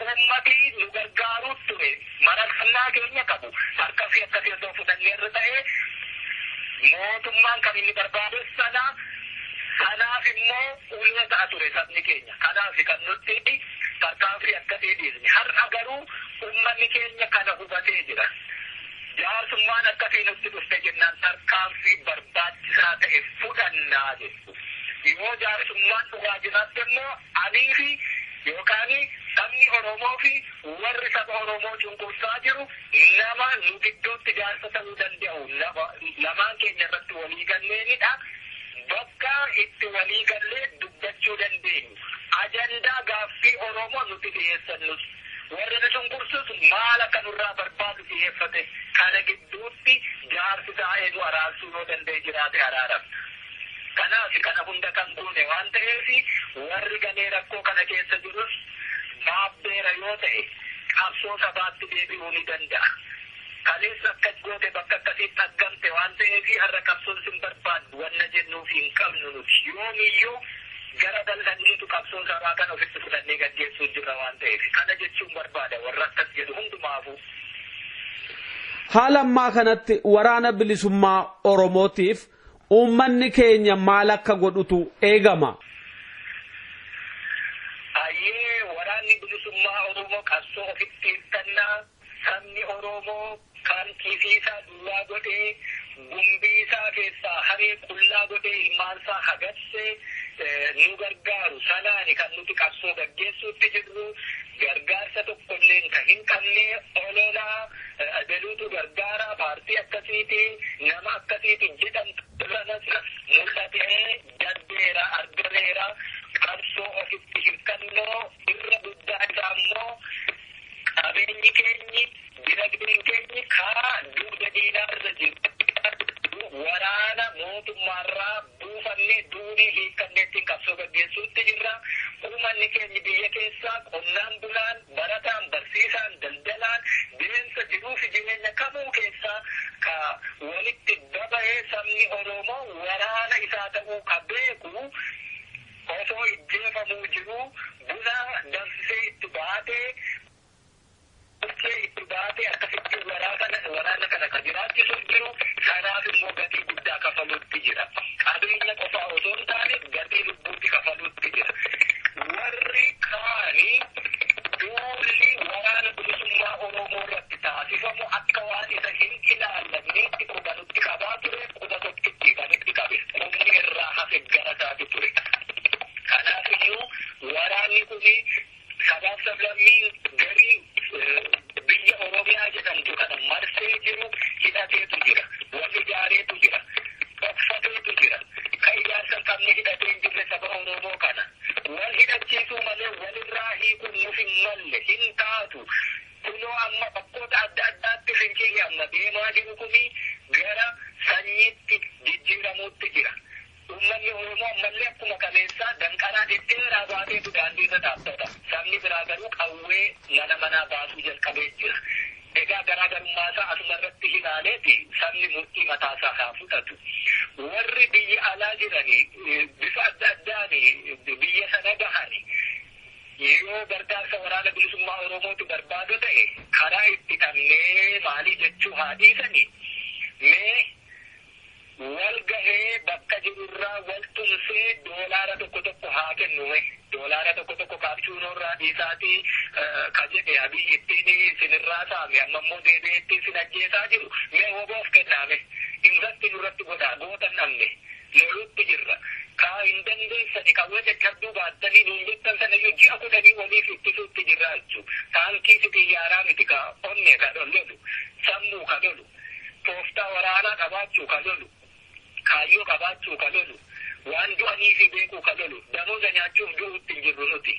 Uummati nu gargaaruu ture. Mararfannaa keenya qabu. Tarkaanfii akkasii osoo fudhanneerra ta'ee mootummaan kan inni barbaadu sana kanaaf immoo ulee ta'a ture sabni keenya. Kanaaf kan nuti tarkaanfii akkasii dhiisne. Har'a garuu uummanni keenya kana hubatee jira. Jaarsa Jaarsummaan akkasii nutti dhufte jennaan tarkaanfii barbaachisaa ta'e fudhannaa jechuudha. Yoo jaarsummaan dhugaa jiraatte immoo anii fi yookaan sabni Oromoo fi warri saba Oromoo cunqursaa jiru nama nu gidduutti jaarsa ta'uu danda'u lamaan keenya irratti walii galleenidha. Bakka itti walii gallee dubbachuu dandeenyu. Ajandaa gaaffii Oromoo nuti dhiyeessannus. Warri nu cunqursus maal akka nurraa barbaadu dhiyeeffate kana gidduutti jaarsi taa'ee nu araarsuu yoo danda'e jiraate araaramna. Kanaaf kana hunda kan goone waan ta'eef warri galee rakkoo kana keessa jirus baabbeera yoo ta'e qabsoo sabaatti deebi'uu ni danda'a. Kaleessa akkas goote bakka akkasiitti argamte waan ta'eef har'a qabsoon sin barbaaddu wanna jennuuf hin qabnu nuti. Yoomiyyuu gara bal'anniitu qabsoo sabaa kana ofitti fudhannee gaggeessuu jirra waan ta'eef kana jechuun barbaada warra akkas jedhu hundumaafuu. Haala ammaa kanatti waraana bilisummaa Oromootiif uummanni keenya maal akka godhutu eegama. Ayyee, waraanni bilisummaa Oromoo qabsoo ofitti hirkannaa sabni Oromoo kan kiisii isaa duwwaa godhee, gumbii isaa keessaa haree qullaa godhee, ilmaansaa hagarsee nu gargaaru sanaani kan nuti qabsoo gaggeessuutti jirru. Gargaarsa tokkolleen kan hin qabne, ololaa adeluutu gargaara, paartii akkasiiti, nama akkasiiti jedhamtu sanas mul'atee darbeera, argameera. Qabsoo ofitti hirkannoo irra guddaa isaa immoo qabeenyi keenyi, dinagdeen keenyi karaa dugda diinaa irra jiru waraana mootummaarraa buufannee duunii hiikkannee ittiin qabsoo gaggeessuutti jirra. Uummanni keenya biyya keessaa qonnaan bulaan, barataan, barsiisaan, daldalaan, bineensa jiruu fi jireenya kamuu keessaa ka walitti baba'ee sabni Oromoo waraana isaa ta'uu ka beeku osoo ijjeefamuu jiru buna danfisee itti baatee, bulchee itti baatee akkasitti waraana kana ka jiraachisu jiru. Kanaaf immoo gatii guddaa kafaluutti jira. Qabeenya qofaa osoo hin taane gatii lubbuutti kafaluutti jira. Warri kaanii duulli waraana bilisummaa Oromoo irratti taasifamu akka waan isa hin ilaallanneetti qubanutti qabaa ture, quba tokkitti kan itti qabe humni irraa hafe gara isaati ture. Kanaaf iyyuu waraanni kun sabaaf sablammiin garii biyya Oromiyaa jedhamtu kana marsee jiru hidhateetu jira. Wal ijaareetu jira. Dhokfateetu jira. Kan ijaarsa hin qabne hidhatee hin jirre saba Oromoo kana. Wal hidhachiisuu malee walirraa hiikuun nuuf hin malle, hin taatu. Kunoo amma bakkoota adda addaatti fincilli amma deemaa jiru kuni gara sanyiitti jijjiiramuutti jira. Uummanni Oromoo ammallee akkuma kaleessaa danqaraa dhedheeraa baateetu daandii irra dhaabbata. Sabni biraa garuu qawwee mana manaa baasuu jalqabee jira. Egaa garaagarummaa isaa asuma irratti ilaaleeti sabni murtii mataasaa haa fudhatu. Warri biyya alaa jiranii bifa adda addaan biyya sana gahani yoo gargaarsa waraana bilisummaa Oromooti barbaadu ta'e karaa itti qabnee maalii jechuu haa dhiisanii, mee wal gahee bakka jirurraa wal tumsee doolaara tokko tokko haa kennume. Doolaara tokko tokko kaapchuunoorraa dhiisaatii ka jedhe Abiyyi ittiin isinirraa saame, amma immoo deebi'ee ittiin isin ajjeesaa jiru, mee woboof kennaame, investi nurratti godhaa. Gootan dhabne, loluutti jirra. Kaa hin dandeessani qawwee caccabduu baattanii nuun jettan sanayyuu ji'a 10 waliif ittisuutti jirra jechuu. Taankii si xiyyaaraa miti ka onne ka lolu, sammuu ka lolu, tooftaa waraanaa qabaachuu ka lolu, kaayyoo qabaachuu ka lolu, waan du'anii fi beekuu ka lolu. Damooza nyaachuuf du'uutti hin jirru nuti.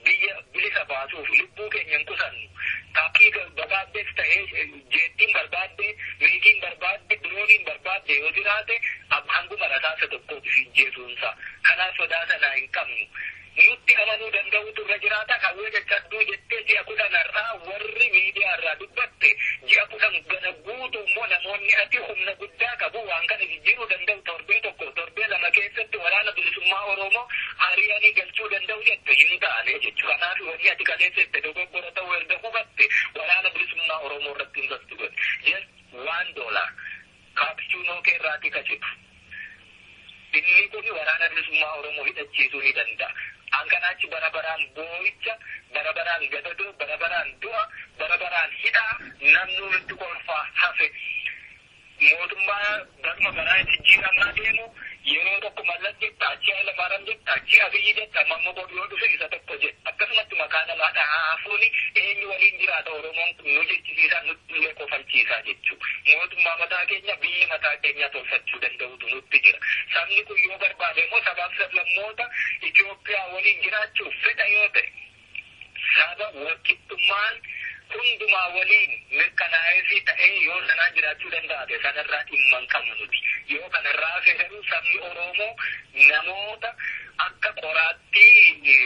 Biyya bilisa baasuuf lubbuu keenya hin qusannu. Taankii barbaaddes ta'ee, jeettiin barbaadde, miigiin barbaadde, dirooniin barbaadde yoo jiraate hanguma rasaasa tokkoof hin jeesuunsa. Kanaaf sodaa sanaa hin qabnu. Nutti amanuu danda'utu irra jiraata. Qawwee caccabduu jettee ji'a 10 irraa warri miidiyaa irraa dubbatte, ji'a 10 gana guutuu immoo namoonni ati humna guddaa qabu waan kana jijjiiruu danda'u, torbee tokko torbee lama keessatti waraana bilisummaa Oromoo ari'anii galchuu danda'u jette, hin taane jechuudha. Kanaaf wanni ati kaleessette dogoggora ta'uu erga hubatte waraana bilisummaa Oromoo irratti investi godhe. Just $1 kaapchuunoo kee irraatii kacitu. Inni kun waraana bilisummaa Oromoo hidhachiisuu ni danda'a. Hankanaachi bara baraan boo'icha, bara baraan gadadoo, bara baraan du'a, bara baraan hidhaa, namni nutti kolfaa hafe. Mootummaa baruma baraa jijjiiramaa deemu yeroo tokko Mallas jetta, achi Hayilamaariyaam jetta, achi Abiyyi jetta, amma immoo yoo dhufe isa tokko jetta. Akkasumatti maqaa namaa dhahaafuun eenyu waliin jiraata Oromoon kun nu jechisiisaa, nutti illee kofalchiisaa jechuudha. Mootummaa mataa keenya, biyya mataa keenya tolfachuu danda'utu nutti jira. Sabni kun yoo barbaade immoo sabaaf sablammoota Itoophiyaa waliin jiraachuuf fedha yoo ta'e, saba walqixxummaan hundumaa waliin mirkanaa'ee fi ta'ee yoo sanaan jiraachuu danda'ate sanarraa dhimma hin qabnu nuti. Yoo kanarraa hafe garuu sabni Oromoo namoota akka qoraattii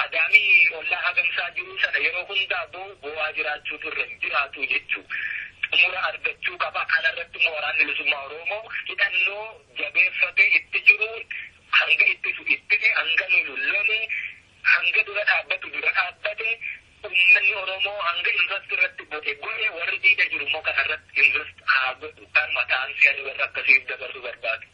adaamii ollaa hagamsaa jiru sana yeroo hundaa boo'aa jiraachuutu irra hin jiraatu jechuudha. Xumura argachuu qaba. Kanarratti immoo Waraanni Bilisummaa Oromoo hidhannoo jabeeffatee itti jiruun hanga ittisu ittise, hanga lolu lole, hanga dura dhaabbatu dura dhaabbate, uummanni Oromoo hanga invest irratti godhe godhe, warri diida jiru immoo kanarratti invest haa godhu, kan mataan si'anii warra akkasiif dabarsuu barbaadu.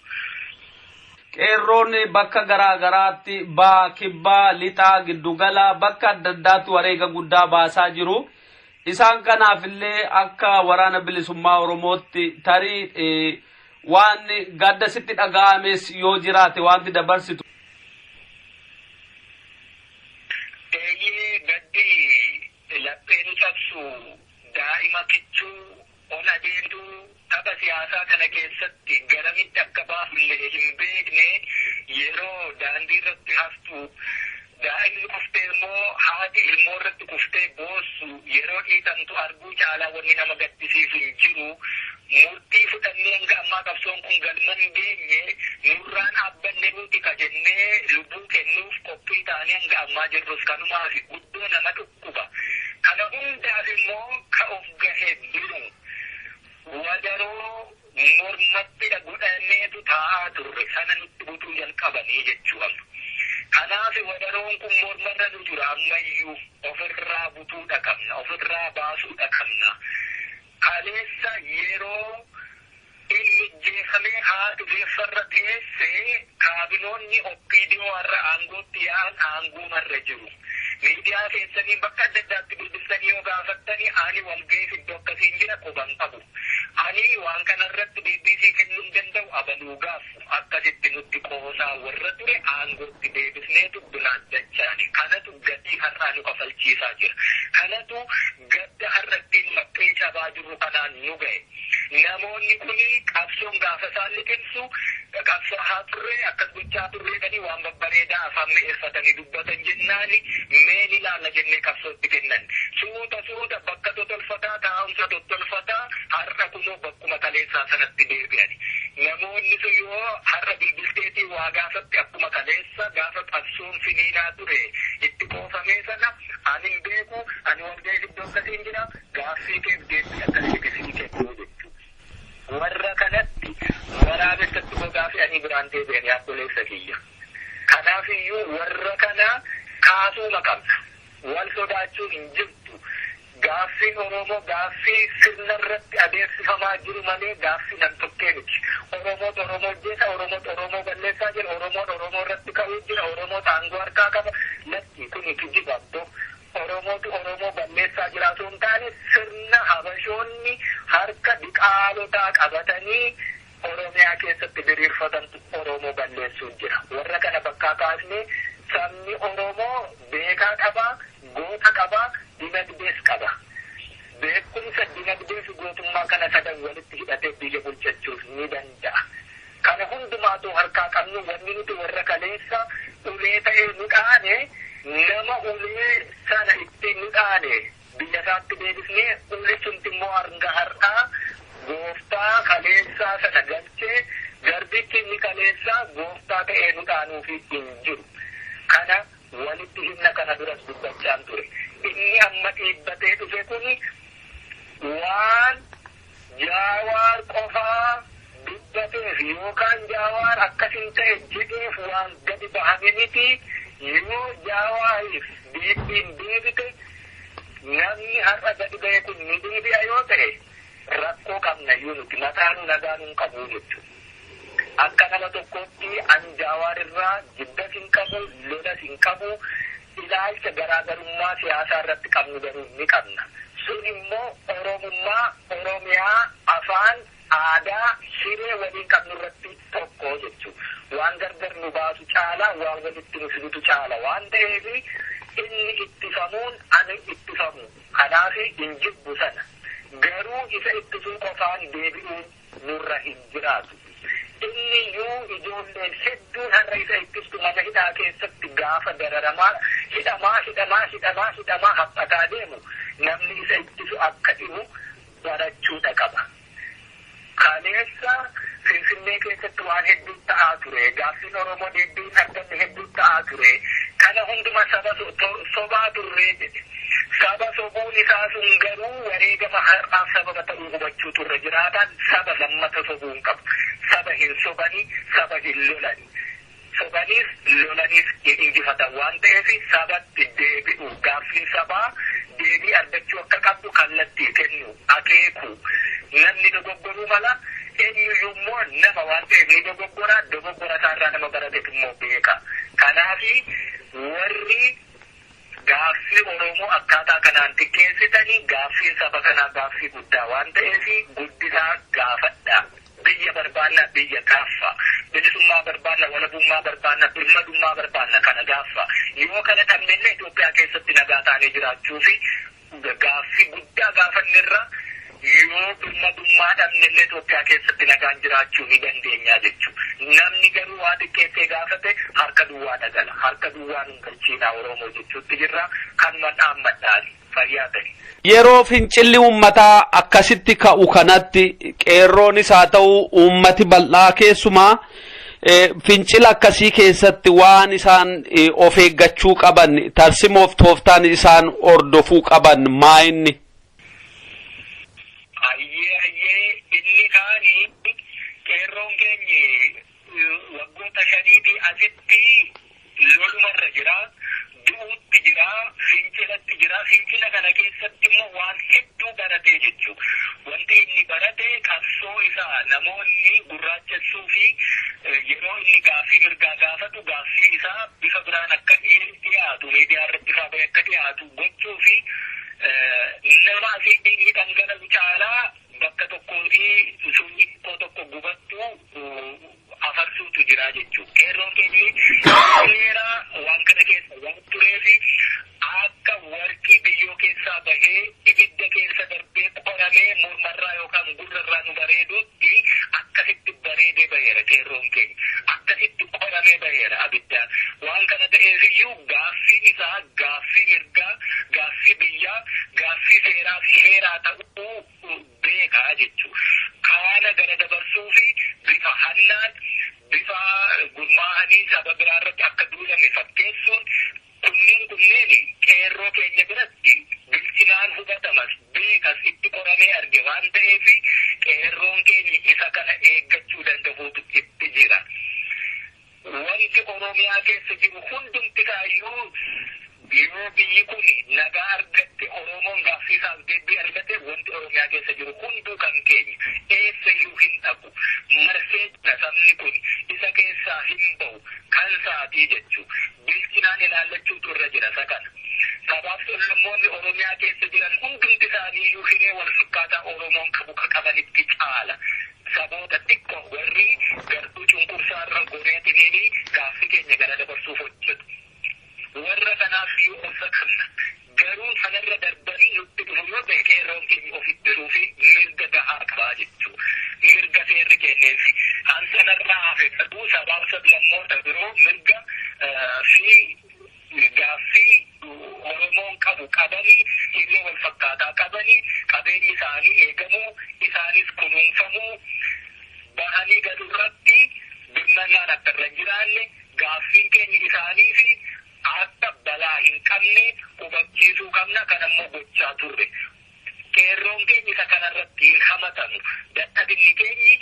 Qeerroon bakka garaa garaatti baa, kibbaa, lixaa, giddugala bakka adda addaatti wareega guddaa baasaa jiru. Isaan kanaaf illee akka Waraana Bilisummaa Oromootti tarii waan gadda sitti dhaga'ames yoo jiraate wanti dabarsitu. Eeyyee, gaddi laphee nu cabsu daa'ima kichuu ol adeemtuu tapha siyaasaa kana keessatti garamitti akka baafne hin beekne yeroo daandii irratti haftu, daa'imni kuftee immoo haati ilmoo irratti kuftee boossu yeroo dhiitamtu arguu caalaa wanni nama gaddisiisu hin jiru. Murtii fudhannee hanga ammaa qabsoon kun galma hin geenye, nurraan dhaabbanne nuti ka jennee lubbuu kennuuf qophii ta'anii hanga ammaa jirrus kanumaaf guddoo nama dhukkuba. Kana hundaaf immoo ka of gahe jiru. Wadaroo mormatti godhanneetu taa'aa turre sana nutti butuu jalqabanii jechuudha. Kanaaf wadaroon kun mormarra nu jira, ammayyuu ofirraa butuudha qabna, ofirraa baasuudha qabna. Kaleessa yeroo inni jeefamee haati reeffarra teesse kaabinoonni OPDO har'a aangootti yaa'an aangoomarra jiru. Miidiyaa keessanii bakka adda addaatti bilbiltanii yoo gaafattanii, ani walga'iif iddoo akkasiin jira, quban qabu. Ani waan kanarratti BBC kennuu hin danda'u, abaluu gaafu akkasitti nutti qoosaa warra ture aangootti deebisneetu biraan dachaani. Kanatu gatii har'aa nu kafalchiisaa jira. Kanatu gadda har'a ittiin laphee cabaa jirru kanaan nu ga'e. Namoonni kuni qabsoon gaafa isaan liqimsu qabsoo haa turre, akkas gochaa turre jedhanii waan babbareedaa afaan mi'eeffatanii dubbatan jennaani mee ni ilaalla jennee qabsootti kennan. Suuta suuta bakka totolfataa, taa'umsa tottolfataa, har'a kunoo bakkuma kaleessaa sanatti deebi'ani. Namoonni sun yoo har'a bilbilteetii waa gaafatti akkuma kaleessa gaafa qabsoon finiinaa ture itti qoofamee sana ani hin beeku, ani walga'ii iddoo akkasiin jira, gaaffii keef deebii akkasii sii kennuu jechuudha. Warra kanatti waraabessatti gogaa fe'anii biraan deebi'anii obboleessa kiyya. Kanaaf iyyuu warra kana kaasuuma qabna. Wal sodaachuun hin jirtu. Gaaffiin Oromoo gaaffii sirna irratti adeemsifamaa jiru malee gaaffii nam-tokkee miti. Oromoot Oromoo ajjeesa, Oromoot Oromoo balleessaa jira, Oromoon Oromoo irratti ka'uu jira, Oromoot aangoo harkaa qaba. Lakki, kuni kijiba abbo. Oromootu Oromoo balleessaa jira osoo hin taane, sirna Habashoonni harka diqaalotaa qabatanii Oromiyaa keessatti diriirfatantu Oromoo balleessuu jira. Warra kana bakkaa kaasnee sabni Oromoo beekaa qaba, goota qaba, dinagdees qaba. Beekumsa, dinagdee fi gootummaa kana sadan walitti hidhatee biyya bulchachuuf ni danda'a. Kana hundumaatu harkaa qabnu, wanni nuti warra kaleessa ulee ta'ee nu dhaane, nama ulee sana ittiin nu dhaane biyya isaatti deebisnee, ulee sunti immoo hanga har'aa gooftaa kaleessaa sana galchee garbichi inni kaleessaa gooftaa ta'ee nu dhaanuufi hin jiru. Kana walitti himna, kana duras dubbachaan ture. Inni amma dhiibbatee dhufe kuni waan Jaawaar qofaa dubbateef yookaan Jaawaar akkasin ta'e jedheef waan gadi bahame miti. Yoo Jaawaariif deebiin deebite, namni har'a gadi ba'e kun ni deebi'a yoo ta'e, rakkoo qabna iyyuu nuti mataan nagaa nun qabu jechuudha. Akka nama tokkootti an Jaawaar irraa jibbas hin qabu, lolas hin qabu, ilaalcha garaagarummaa siyaasaa irratti qabnu garuu ni qabna. Sun immoo Oromummaa, Oromiyaa, Afaan, aadaa, hiree waliin qabnu irratti tokko jechuudha. Waan gargar nu baasu caala, waan walitti nu fidutu caala waan ta'eef inni ittifamuun ani ittifamu. Kanaaf hin jibbu sana. Garuu isa ittisuu qofaan deebi'uun nurra hin jiraatu. Inni iyyuu ijoolleen hedduun har'a isa ittistu mana hidhaa keessatti gaafa dararamaa hidhamaa hidhamaa hidhamaa hidhamaa haphataa deemu namni isa ittisu akka dhibu barachuudha qaba. Kaleessa Finfinnee keessatti waan hedduu ta'aa ture. Gaaffiin Oromoo deebii hin arganne hedduu ta'aa ture. Kana hunduma saba sobaa turree jedhe. Saba sobuun isaa sun garuu wareegama har'aaf sababa ta'uu hubachuu turre jiraataan saba lammata sobuu hin qabu. Saba hin sobani, saba hin lolani. Sobaniis lolaniis hin injifatan waan ta'eef sabatti deebi'u. Gaaffiin sabaa deebii argachuu akka qabdu kallattii kennu, akeeku. Namni dogoggoruu mala, eenyuyyuu immoo nama waan ta'eef ni dogoggora, dogoggora isaarraa nama baratetu immoo beeka. Kanaafi warri gaaffii Oromoo akkaataa kanaan xiqqeessitanii gaaffiin saba kanaa gaaffii guddaa waan ta'eef guddisaa gaafadha. Biyya barbaanna, biyya gaaffa. Bilisummaa barbaanna, walabummaa barbaanna, birmadummaa barbaanna kana gaaffa. Yoo kana dhabnellee Itoophiyaa keessatti nagaa taanee jiraachuu fi gaaffii guddaa gaafannerra yoo birmadummaa dhabnellee Itoophiyaa keessatti nagaan jiraachuu ni dandeenya jechuudha. Namni garuu waa xiqqeessee gaafate harka duwwaa dhagala. Harka duwwaa nun galchiinaa Oromoo jechuutti jirra. Kanuma dhaammadhaani. Fayyaa ta'e. Yeroo fincilli uummataa akkasitti ka'u kanatti qeerroonis haa ta'u uummati bal'aa keessumaa fincila akkasii keessatti waan isaan of eeggachuu qaban, tarsimoof tooftaan isaan hordofuu qaban maa inni? Ayyee ayyee, inni kaani qeerroon keenyi waggoota 5 asitti lolumarra jira. Du'uutti jira, fincilatti jira. Fincila kana keessatti immoo waan hedduu baratee jechuudha. Wanti inni barate qabsoo isaa namoonni gurraachessuu fi yeroo inni gaaffii mirgaa gaafatu gaaffii isaa bifa biraan akka dhiyaatu, miidiyaa irratti fa'aa akka dhiyaatu gochuu fi nama asii dhiigni dhangala'u caalaa bakka tokkootii suuqii xiqqoo tokko gubattu afarsuutu jira jechuudha. Qeerroon keenyi seera waan kana keessa waan tureef akka warqii biyyoo keessaa bahee ibidda keessa darbee qoramee mormarraa yookaan gurrarraa nu bareedutti akkasitti bareedee baheera qeerroon keenya. Akkasitti qoramee baheera abiddaan. Waan kana ta'eef iyyuu gaaffiin isaa gaaffii mirgaa, gaaffii biyyaa, gaaffii seeraa fi heeraa ta'uu beekaa jechuudha. Kana gara dabarsuu fi bifa hannaan, bifa gurmaa'anii saba biraa irratti akka duulame fakkeessuun kunneen qeerroo keenya biratti bilchinaan hubatamas beekas itti qoramee arge waan ta'eef qeerroon keenya isa kana eeggachuu danda'uutu itti jira. Wanti Oromiyaa keessa jiru hundumti kaayyuu yoo biyyi kun nagaa argatte, Oromoon gaaffii isaaf deebii argate, wanti Oromiyaa keessa jiru hunduu kan keenya eessayyuu hin dhabu. Marsee jira sabni kun, isa keessaa hin bahu kan saatii jechuu. Bilchinaan ilaallachuutu irra jira isa kana. Sabaaf sablammoonni Oromiyaa keessa jiran hundumti isaanii iyyuu hiree wal fakkaataa Oromoon qabu ka qabanitti caala. Saboota xiqqoo warri gartuu cunqursaa irra goreetiniini gaaffii keenya gara dabarsuuf hojjetu. Warra kanaaf iyyuu obsa qabna. Garuu sanarra darbanii nutti dhufu yoo ta'e qeerroon keenya of ittisuu fi mirga gahaa qabaa jechuudha. Mirga seerri kenneefi. Kan sanarraa hafe garuu sabaaf sablammoota biroo mirga fi gaaffii Oromoon qabu qabanii, hiree wal fakkaataa qabanii, qabeenyi isaanii eegamuu, isaanis kunuunfamuu, bahanii galurratti birmannaan akka irra hin jiraanne, gaaffiin keenya isaanii fi akka balaa hin qabne hubachiisuu qabna. Kan ammoo gochaa turre. Qeerroon keenya isa kanarratti hin hamatamu. Dadhabinni keenyi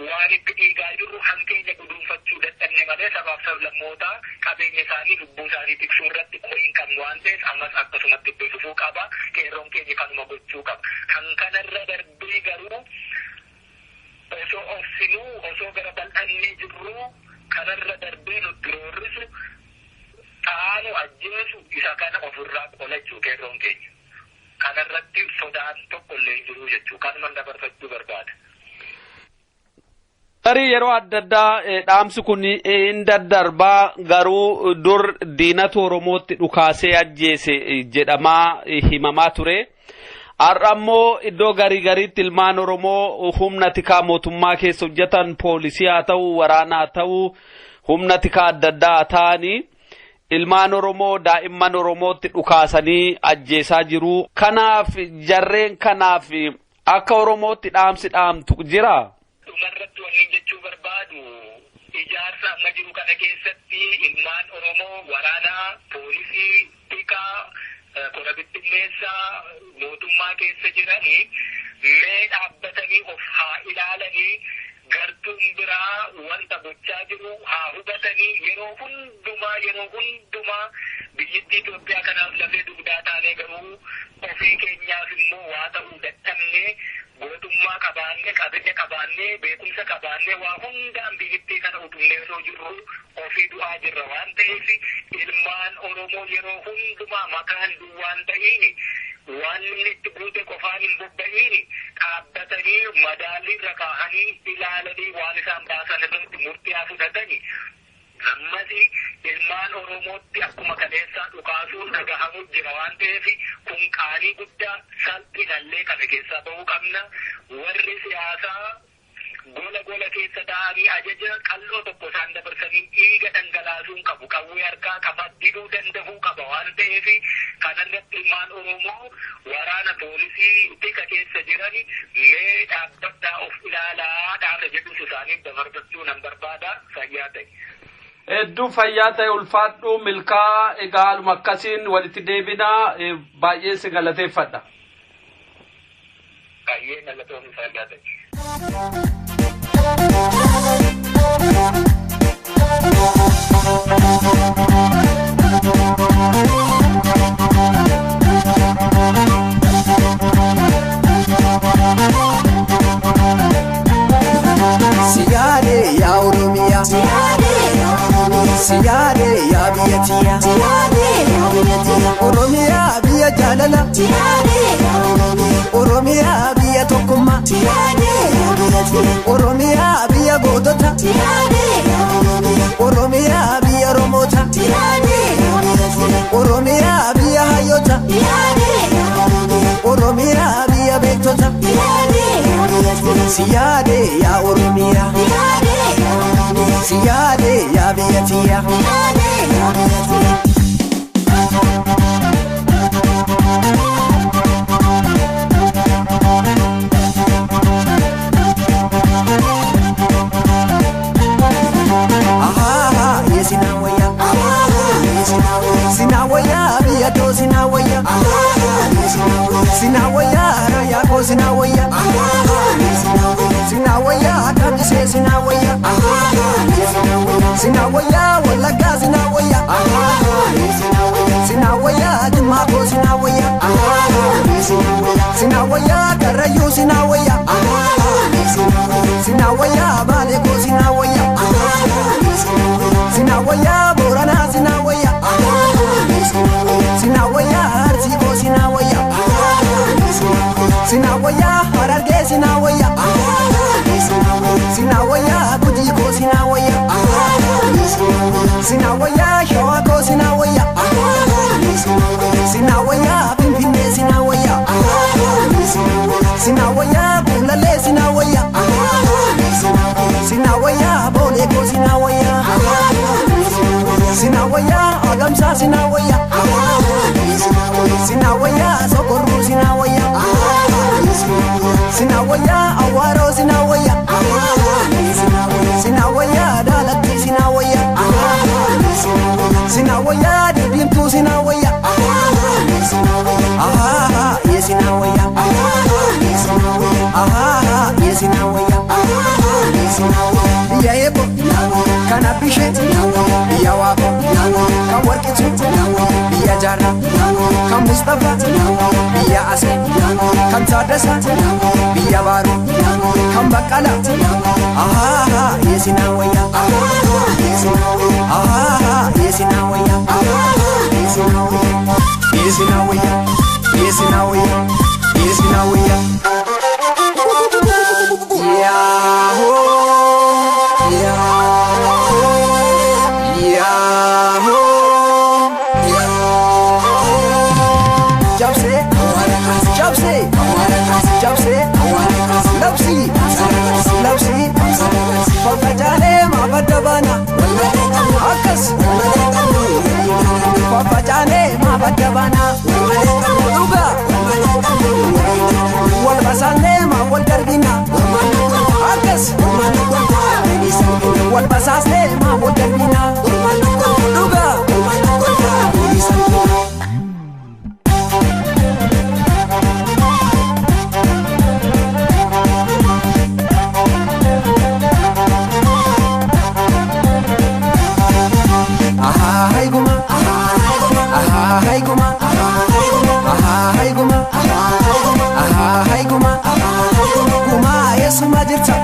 waan itti dhiigaa jirru hankeenya guduunfachuu dadhabne malee sabaaf sablammootaa qabeenya isaanii lubbuu isaanii tiksuu irratti qorii hin qabnu waan ta'eef ammas akkasumatti itti fufuu qaba. Qeerroon keenya kanuma gochuu qaba. Kan kanarra darbee garuu osoo obsinuu, osoo gara bal'annee jirruu kanarra darbee nutti roorrisu, dhaanu, ajjeesu isa kana ofirraa qolachuu qeerroon keenya. Kanarratti sodaan tokko illee hin jiru jechuu. Kanuman dabarfachuu barbaada. Tarii yeroo adda addaa dhaamsi kun hin daddarbaa, garuu dur diinatu Oromootti dhukaasee ajjeese jedhamaa himamaa ture. Har'a immoo iddoo garii gariitti ilmaan Oromoo humna tikaa mootummaa keessa hojjetan, poolisii haa ta'u, waraana haa ta'u, humna tikaa adda addaa haa ta'anii, ilmaan Oromoo, daa'imman Oromootti dhukaasanii ajjeesaa jiru. Kanaaf jarreen kanaaf akka Oromootti dhaamsi dhaamtu jira. Dhumarratti wanni jechuu barbaadu, ijaarsa amma jiru kana keessatti ilmaan Oromoo waraanaa, poolisii, tikaa, kora bittinneessaa mootummaa keessa jiranii mee dhaabbatanii of haa ilaalanii, gartuun biraa wanta gochaa jiru haa hubatanii. Yeroo hundumaa, yeroo hundumaa biyyittii Itoophiyaa kanaaf lafee dugdaa taanee, garuu ofii keenyaaf immoo waa ta'uu dadhabnee, gootummaa qabaannee, qabeenya qabaannee, beekumsa qabaannee, waa hundaan biyyittii kana utubnee osoo jirru ofii du'aa jirra waan ta'eef, ilmaan Oromoo yeroo hundumaa makaan duwwaan ta'iin, waan inni itti guute qofaan hin bobba'iin, dhaabbatanii madaalli irra kaa'anii ilaalanii waan isaan baasan irratti murtii haa fudhatanii. Ammas ilmaan Oromootti akkuma kaleessaa dhukaasuun dhagahamu jira waan ta'eef, kun qaanii guddaa, salphinallee kana keessaa bahuu qabna. Warri siyaasaa gola gola keessa ta'anii ajaja qalloo tokko isaan dabarsanii dhiiga dhangalaasuun qabu, qawwee harkaa qaba, diduu danda'uu qaba waan ta'eef, kanarratti ilmaan Oromoo waraana, poolisii, tika keessa jiran mee dhaabbadhaa, of ilaalaa dhaaba jedhus isaaniif dabarfachuu nan barbaada. Fayyaa ta'e. Hedduu fayyaa ta'e, ulfaadhu, milkaa. Egaa haaluma akkasiin walitti deebinaa, baay'ee si galateeffadha. Baay'ee galatoomii, fayyaa ta'e. Siyaade yaa Oromiyaa, siyaade yaa biyya tiyya, Oromiyaa biyya jaalala, Oromiyaa biyya tokkummaa, Oromiyaa biyya gootota, Oromiyaa biyya Oromoota, Oromiyaa biyya hayyoota, Oromiyaa biyya beektota. Siyaade yaa Oromiyaa, siyaade yaa biyya tiyya. Ahaa, sinawaya, sinawaya biyya too, sinawaya, sinawaya rayaa koo, sinawaya, sinawaya kamisee, sinawaya, sinawaya Wallaggaa, sinawaya, sinawaya Jimmaa koo, sinawaya, sinawaya Karrayyuu, sinawaya, sinawaya Baalee koo, sinawaya, sinawaya Booranaa, sinawaya, sinawaya Arsii koo, sinawaya, sinawaya Harargee, sinawaya, sinawaya Gujii koo, sinawaya, sinawaya Shawaa koo, sinawaya, sinawaya Finfinnee, sinawaya, sinawaya Buulallee, sinawaya, sinawaya Boolee koo, sinawaya, sinawaya Agamsaa, sinawaya, sinawaya Sokorruu, sinawaya, sinawaya Awaaroo, sinawaya, sinawaya Daalatti, sinawaya, sinawaya Didiimtuu, sinawaya. Ahaa, sinawaya, ahaa, sinawaya. Biyya eebbo kan abbishee, biyya Waaqoo kan Warqitu, biyya Jaarraa kan Mustafaa, biyya Asee kan Taaddasaa, biyya Baaroo kan Baqqalaa. Ahaa, sinawaya, ahaa, sinawaya, sinawaya, sinawaya, sinawaya. Yaahoo! As wal basaasnee maa wal darbina dhugaa. Ahaa guma, ahaa guma, ahaa guma, ahaa guma, guma eessuma jirta?